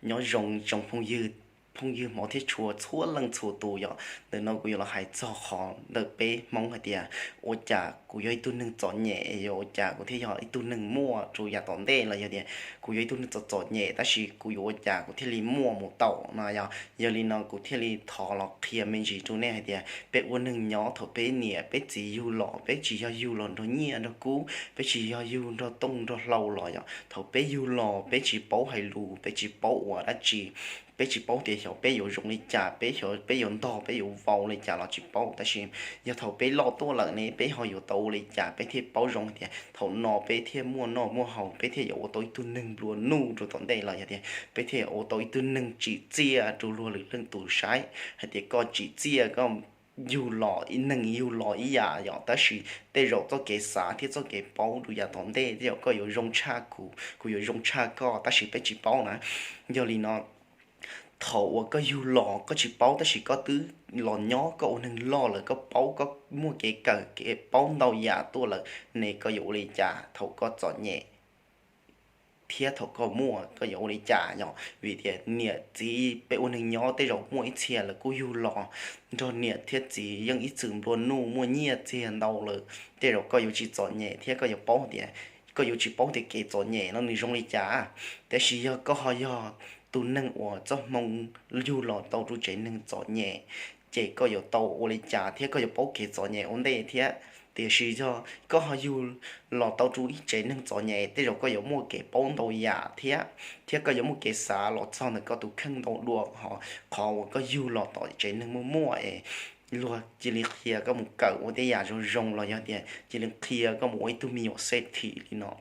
Nyob zoo tsoom phooj ywg, phooj ywg hmov thiab tshua txhua leej txhua tus yom. Ntawm no kuv yuav los hais txog qhov ntawm peb Hmoob hais tias ua cas kuv yog ib tug neeg txom nyem, yog ua cas kuv thiaj yog ib tug neeg muaj rau yav tom ntej los yog tias kuv yog ib tug neeg txom txom nyem tab sis kuv yuav ua cas kuv thiaj li muaj mus tau no yog. Yog li no kuv thiaj li thov los qhia me ntsis rau nej hais tias peb ua neeg nyob thaum peb niam peb txiv yug los peb tsis yog yug los nrog nyiaj nrog kub, peb tsis yog yug nrog tooj nrog hlau los yom. Thaum peb yug los peb tsis paub hais lus, peb tsis paub ua dab tsi, peb tsis paub tias xyov peb yuav zoo li cas, peb xyov peb yuav ntog peb yuav vau li cas los tsis paub. Tab sis yog thaum peb loj tuaj lawm ne peb ho yuav tau ua li cas peb thiaj paub zoo hais tias thaum no peb thiaj muaj noj muaj haus, peb thiaj yuav ua tau ib tug neeg nplua nuj rau tom ntej los yog tias peb thiaj yuav ua tau ib tug neeg tsim txiaj rau luag lwm leej tus saib hais tias koj tsim txiaj, koj yug los neeg yug los ib yam yom, tab sis tej zaum txoj kev xav thiab txoj kev paub rau yav tom ntej tej zaum koj yuav zoo tshaj kuv, kuv yuav zoo tshaj koj tab sis peb tsis paub na. Yog li no thaum uas koj yug los koj tsis paub tab sis koj twb los nyob koj ua neeg loj lawm koj paub koj muaj kev kawm kev paub ntau yam tuaj lawm ne koj yuav ua li cas thaum koj txom nyem thiab thaum koj muaj koj yuav ua li cas yom. Vim tias niam txiv peb ua neeg nyob tej zaum muaj ib txhia lawv kuj yug los nrog niam thiab txiv yeej ib txwm nplua nuj muaj nyiaj txiag ntau lawm, tej zaum koj yuav tsis txom nyem thiab koj yuav paub tias, koj yuav tsis paub tias kev txom nyem no nws zoo li cas. Tab sis yog koj ho yog tus neeg uas txoj hmoo yug los tau rau tsev neeg txom nyem, ces koj yuav tau ua li cas thiab koj yuav paub kev txom nyem ua ntej thiab. Tiam sis yog koj ho yug los tau rau ib tsev neeg txom nyem tej zaum koj yuav muaj kev paub ntau yam thiab, thiab koj yuav muaj kev xav los txog ntawm koj tus kheej ntau dua. Ho qhov uas koj yug los tom tsev neeg muaj muaj es luag cia li qhia koj mus kawm ua tej yam zoo zoo los yog tias cia li qhia koj mus ua ib tug me nyuam xej thim li no.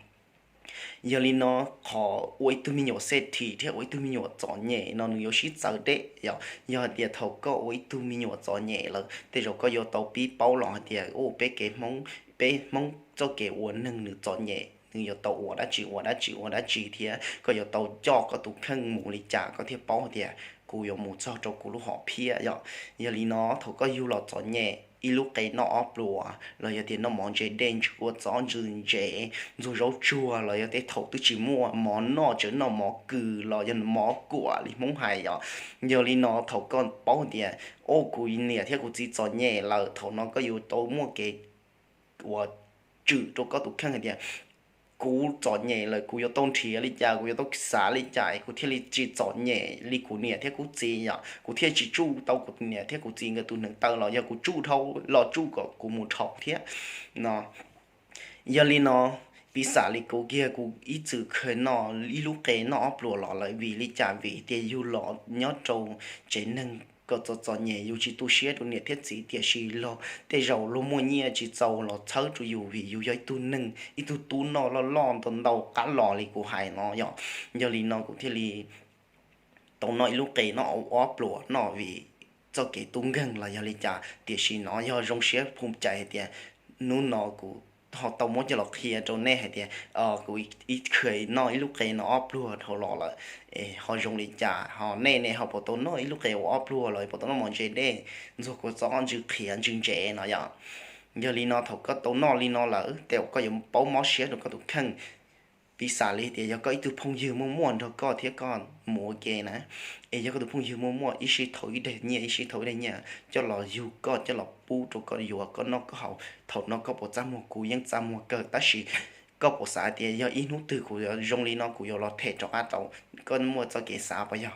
Yog li no qhov ua ib tug me nyuam xej thim thiab ua ib tug me nyuam txom nyem no nws yuav sib txawv deb yom. Yog hais tias thaum koj ua ib tug me nyuam txom nyem lawm tej zaum koj yuav tau pib paub los hais tias u peb kev Hmoob, peb Hmoob txoj kev ua neeg nws txom nyem nws yuav tau ua dab tsi ua dab tsi ua dab tsi thiab koj yuav tau coj koj tus kheej mus li cas koj thiaj paub hais tias kuv yuav mus txog rau kuv lub hom phiaj yom. Yog li no thaum koj yug los txom nyem ib lub qe noj ob pluas los yog tias noj mov ntse dej ntsw kua txob ntsw ntsev ntxuag zaub tsuag los yog tej thaum twb tsis muaj mov noj tseem noj mov kws los yog mov kuam li Hmoob hais yom. Yog li no thaum koj paub tias o kuv niam thiab kuv txiv txom nyem lawm thaum no koj yuav tau muaj kev uas tswm rau koj tus kheej hais tias kuv txom nyem lawm kuv yuav tau nrhiav li cas, kuv yuav tau xav li cas kuv thiaj li tsis txom nyem li kuv niam thiab kuv txiv yom, kuv thiaj tsis tsuj tau kuv niam thiab kuv txiv nkawd tus hneev taw los yog kuv tsuj dhau los tsuj kom kuv mus dhau thiab no. Yog li no piv xam li kuv kiag kuv ib txwm khaws noj ib lub qe noj ob pluas los lawm vim li cas? Vim tias yug los nyob rau tsev neeg kom txom txom nyem yus tsis tu siab rau niam thiab txiv tiam sis los tej zaus luag muaj nyiaj tsis txaus los txhawb rau yus vim yus yog ib tug neeg ib tug tub noj loj loj ntau ntau qab los li kuv hais no yom. Yog li no kuv thiaj li tau noj ib lub qe noj ob pluas noj vim txoj kev tub nkeeg los yog li cas tiam sis no yog zoo siab phoo cai hais tias hnub no kuv ho tau muab coj los qhia rau nej hais tias kuv ib khaws noj ib lub qe no ob pluag dhau los lawm ho zoo li cas, ho nej ne ho puas tau noj ib lub qe ua ob pluag los puas tau noj mov ntse dej ntxuag kua txob ntsw qhiav ntsw ntsev no yom. Yog li no thaum koj tau noj li no lawm tej zaum koj yuav paub mob siab rau koj tus kheej. Piv xam li tias yog koj ib tug phooj ywg muaj muaj nrog koj thiab koj mus ua ke na, es yog koj tus phooj ywg muaj muaj ib sij thau ib daim nyiaj ib sij thau ib daim nyiaj coj los yug koj coj los pub rau koj yuav koj noj koj haus, thaum no koj puas txaj muag? Kuv yeej txaj muag kawg tab sis koj puas xav tias yog ib hnub twg kuv zoo li no kuv yuav los them rov qab tau? Koj muaj txoj kev xav puas yog?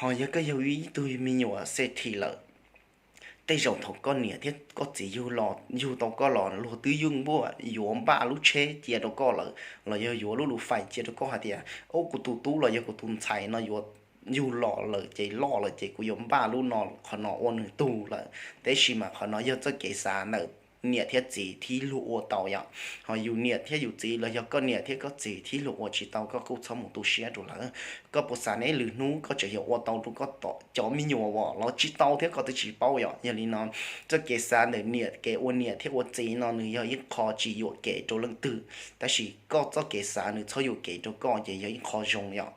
Ho yog koj yog ib tug me nyuam xej thim lawm, tej zaum thaum koj niam thiab koj txiv yug los yug tau koj los luag twb yeej npuaj yuav npaj lub tsheb cia rau koj lawm los yog yuav lub lus fais cia rau koj hais tias o kuv tus tub los yog kuv tus ntxhais no yuav yug los lawm ces loj lawm ces kuv yuav npaj lub no qhov no ua nws tug lawm. Tab sis mas qhov no yog txoj kev xav ntawm niam thiab txiv thib luag ua tau yom. Ho yus niam thiab yus txiv los yog koj niam thiab koj txiv thib luag ua tsis tau koj kuj txhob mus tu siab rau lawv. Koj puas xav neb lwm hnub koj tseem yuav ua tau rau koj cov me nyuam los tsis tau thiab koj twb tsis paub yom. Yog li no txoj kev xav ntawm niam, kev ua niam thiab ua txiv no nws yog ib qho tsis yuam kev rau leej twg, tab sis koj txoj kev xav nws txhob yuam kev rau koj ces yog ib qho zoo yom.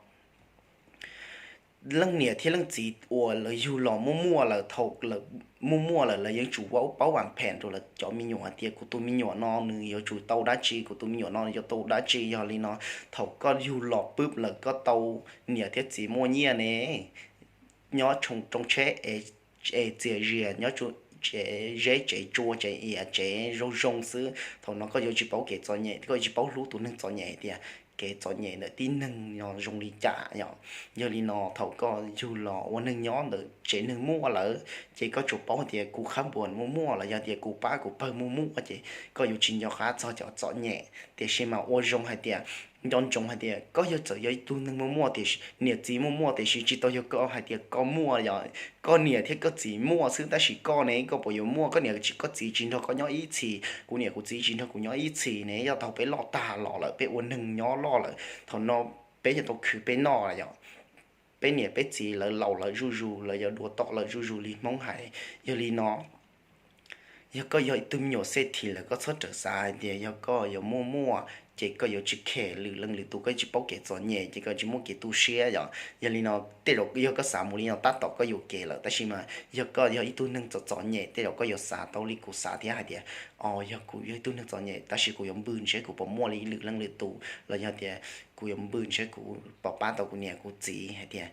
leej niam thiab leej txiv uas lawv yug los muaj muaj lawm, thaum lawv muaj muaj lawm lawv yeej tsum paub vas phem rau lawv cov me nyuam hais tias kuv tus me nyuam no nws yuav tsum tau dab tsi, kuv tus me nyuam no yuav tau dab tsi. Yog li no thaum koj yug los pwb lawm koj tau niam thiab txiv muaj nyiaj ne, nyob tsoo roo tsheb es txias zias, nyob tsev zeb tsev tsua tsev iav tsev zoo zoo xwb, thaum no koj yuav tsis paub kev txom nyem, koj yuav tsis paub hlub tus neeg txom nyem tias kev txom nyem ntawm tib neeg no zoo li cas yom. Yog li no thaum koj yug los ua neeg nyob ntawm tsev neeg muaj lawm ces koj tsuas paub tias kuv qhab npuas muaj muaj los yog tias kuv pab kuv pawg muaj muaj ces koj yuav tsis nco qab txog cov txom nyem. Tiam sis mas ua zoo hais tias nco ntsoov hais tias koj yog txawm yog ib tug neeg muaj muaj tiam sis niam txiv muaj muaj tiam sis tsis tau yog koj hais tias koj muaj yom, koj niam thiab koj txiv muaj xwb tab sis koj ne koj puas yuav muaj? Koj niam koj txiv tsis nrog koj nyob ib txhis, kuv niam kuv txiv tsis nrog kuv nyob ib txhis ne, yog thaum peb loj tag los lawm peb ua neeg nyob loj lawm thaum no peb yuav tau khwv peb noj yom. Peb niam peb txiv lawv laus lawv zuj zus, lawv yuav dua tom lawv zuj zus li Hmoob hais. Yog li no yog koj yog ib tug me nyuam xej thim lawm koj txhob rawm xav hais tias yog koj yuav muaj muaj ces koj yuav tsis khem lwm leej lwm tus, koj tsis paub kev txom nyem ces koj tsis muaj kev tu siab yom. Yog li no tej zaum yog koj xav mus li no tab tom koj yuam kev lawm tab sis mas yog koj yog ib tug neeg txom txom nyem tej zaum koj yuav xav tau li kuv xav thiab hais tias, o, yog kuv yog ib tug neeg txom nyem tab sis kuv yuav npw ntshe kuv puas muaj li lwm leej lwm tus los yog tias kuv yuav npw ntshe kuv puas pab tau kuv niam kuv txiv hais tias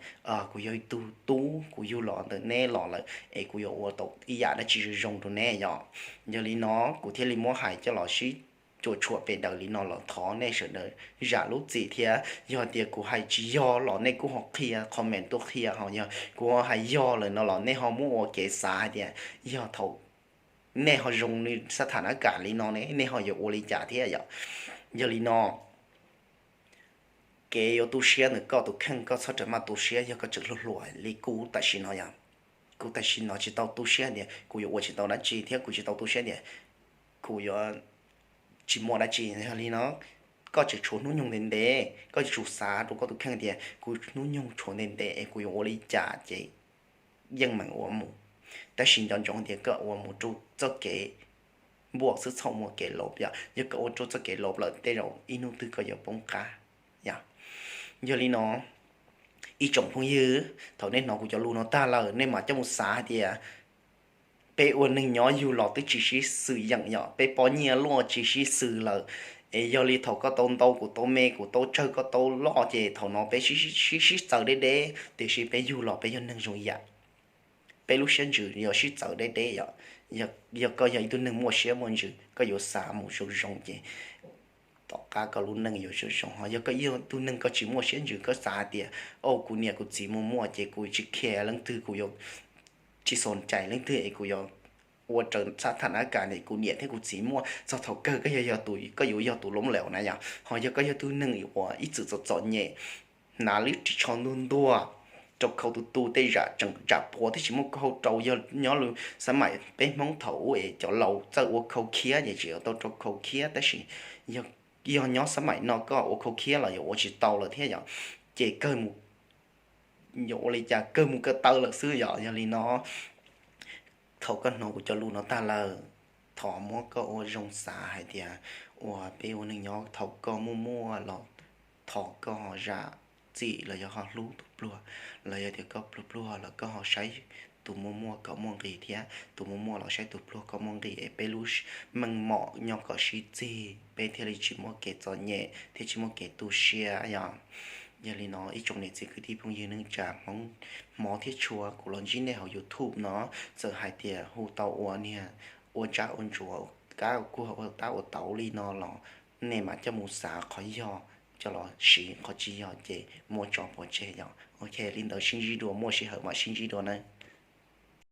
kuv yog ib tug tub kuv yug los ntawm neb los lawm es kuv yuav ua tau ib yam dab tsi zoo zoo rau neb yom. Yog li no kuv thiaj li muab hais coj los sib cuam tshuam pem daws li no los thov nej sawv daws zam lub txim thiab yog tias kuv hais tsis yog los nej kuj ho qhia comment tuaj qhia ho yog kuv ho hais yog lawm no los nej ho muab ua kev xav hais tias yog thaum nej ho zoo li xab tham nab kam li no ne nej ho yuav ua li cas thiab yom. Yog li no kev yuav tu siab ntawm koj tus kheej koj txhob rawm maj tu siab yog koj tseem hluas hluas li kuv tam sim no yom. Kuv tam sim no tsis tau tu siab tias kuv yuav ua tsis tau dab tsi thiab kuv tsis tau tu siab tias kuv yuav tsis muaj dab tsi. Yog li no koj tseem tshuav hnub nyoog ntev ntev, koj tseem tsum xav rau koj tus kheej tias kuv hnub nyoog tshuav ntev ntev es kuv yuav ua li cas ces yeej meem ua mus. Tab sis nco ntsoov tias koj ua mus rau txoj kev npuaj xwb txhob muaj kev lov yom, yog koj ua rau txoj kev lov lawm tej zaum ib hnub twg koj yuav poob qab yom. Yog li no ib tsoom phooj ywg, thaum nej hnov kuv cov lus no tag lawm nej mam coj mus xav hais tias peb ua neeg nyob yug los twb tsis sib xws yeem yom, peb pob nyiaj luaj tsis sib xws lawm. Es yog li thaum koj tau ntau kuv tau me, kuv tau tsawg koj tau loj ces thaum no peb sib sib txawv deb deb, tiam sis peb yug los peb yog neeg zoo yam, peb lub siab ntsws yog sib txawv deb deb yom. Yog koj yog ib tug neeg muaj siab muaj ntsws koj yuav xav mus zoo zoo ces tom qab koj lub neej yuav zoo zoo. Ho yog koj yog tug neeg koj tsis muaj siab ntsws koj xav hais tias, o, kuv niam kuv txiv muaj muaj ces kuv tsis care leej twg, kuv yuav tsis xom cais leej twg es kuv yuav ua raws xab tham nab kam es kuv niam thiab kuv txiv muaj txog thaum kawg koj yog yog tus, koj yuav yog tus loob lawm na yom. Ho yog koj yog tug neeg uas ib txwm txom txom nyem, hnav lub ris tsho ntuag ntuag, rau khau tus tu tej zam tseem zam puav thiab tsis muaj koj hau rau, yog nyob lub xab maim peb Hmoob thaum ub es cov laus txawj ua khau khiab ces tseem yuav tau rau khau khiab, tab sis yog nyob xab maim no koj ua khau khiab los yuav ua tsis tau lawm thiab yom. Ces kawg mus, yuav ua li cas kawg mus kawg taw lawm xwb yom. Yog li no thaum koj hnov kuv cov lus no tag lawm, thov muab koj ua zoo xav hais tias uas peb ua neeg nyob thaum koj muaj muaj los thov koj ho zam txim los yog ho hlub tus pluag, los yog tias koj pluag pluag los koj ho saib tus muaj muaj kom muaj nqis thiab tus muaj muaj los saib tus pluag kom muaj nqis es peb lub meej mom nyob kom sib txig peb thiaj li tsis muaj kev txom nyem thiab tsis muaj kev tu siab yom. Yog li no ib tsoom niam txiv kwv tij phooj ywg neej tsa Hmoob hmov thiab tshua, kuv los ntsib nej hauv YouTube no, txawm hais tias hu tau ua niag ua tsab ua ntsuav, kab ua kuag ua tab ua tauv li no los nej mam coj mus xav qhov yog coj los siv, qhov tsis yog ces muab tso pov tseg yom. Ok, li ntawd sib ntsib dua, muaj sij hawm mam sib ntsib dua nawb.